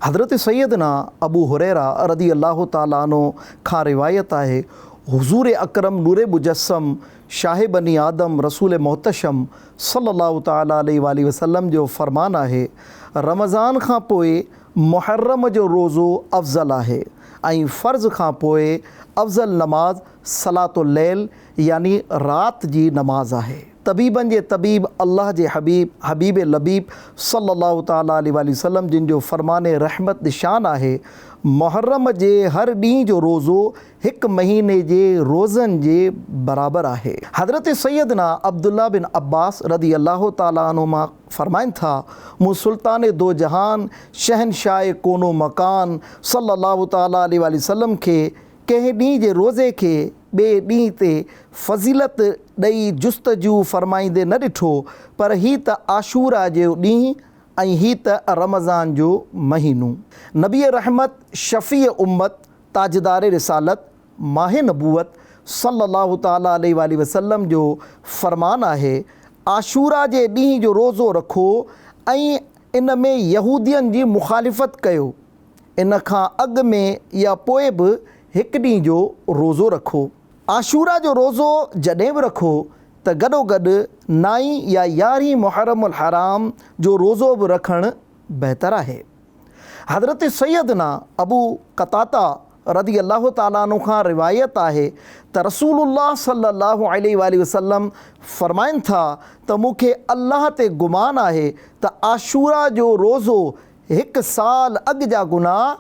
حضرت سيدنا ابو هريره رضي الله تعالٰي عنه کان روايت آهي، حضور اڪرم نور مجسم شاهه بني آدم رسول محتشم صلّي الله تعالٰي عليه واٰله وسلّم جو فرمان آهي، رمضان کان پوء محرم جو روزو افضل آهي ۽ فرض کان پوء افضل نماز صلوة الليل يعني رات جي نماز آهي. طبيبن جي طبيب الله جي حبيب حبيب لبيب صلّي الله تعالٰي عليه واٰله وسلّم جن جو فرمان رحمت شان آهي، محرم جي هر ڏينهن جو روزو هڪ مهيني جي روزن جي برابر آهي. حضرت سيدنا عبدالله بن عباس رضي الله تعالٰي عنهما فرمائن ٿا، مون سلطان دو جهان، شهنشاهه ڪون و مڪان صلّي الله تعالٰي عليه واٰله وسلّم کي ڪنهن ڏينهن جي روزي کي ٻئي ڏينهن تي فضيلت ڏئي جستجو فرمائيندي نه ڏٺو، پر هي ته عاشورا جو ڏينهن ۽ هي ته رمضان جو مهينو. نبي رحمت، شفيع امت، تاجدار رسالت، ماه نبوت صلّي الله تعالٰي عليه واٰله وسلّم جو فرمان آهي، عاشورا جي ڏينهن جو روزو رکو ۽ ان ۾ يهودين جي مخالفت ڪيو، ان کان اڳ ۾ يا پوء به هڪ ڏينهن جو روزو رکو. عاشورا جو روزو جڏهن به رکو ته گڏوگڏ نائين يا يارهين محرم الحرام جو روزو به رکڻ بهتر آهي. حضرت سيدنا ابو قتاده رضي الله تعالٰي عنه کان روايت آهي ته رسول الله صلي الله عليه واٰله وسلم فرمائن ٿا ته مون کي الله تي گمان آهي ته عاشورا جو روزو هڪ سال اڳ جا گناهه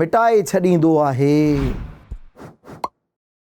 مٽائي ڇڏيندو آهي.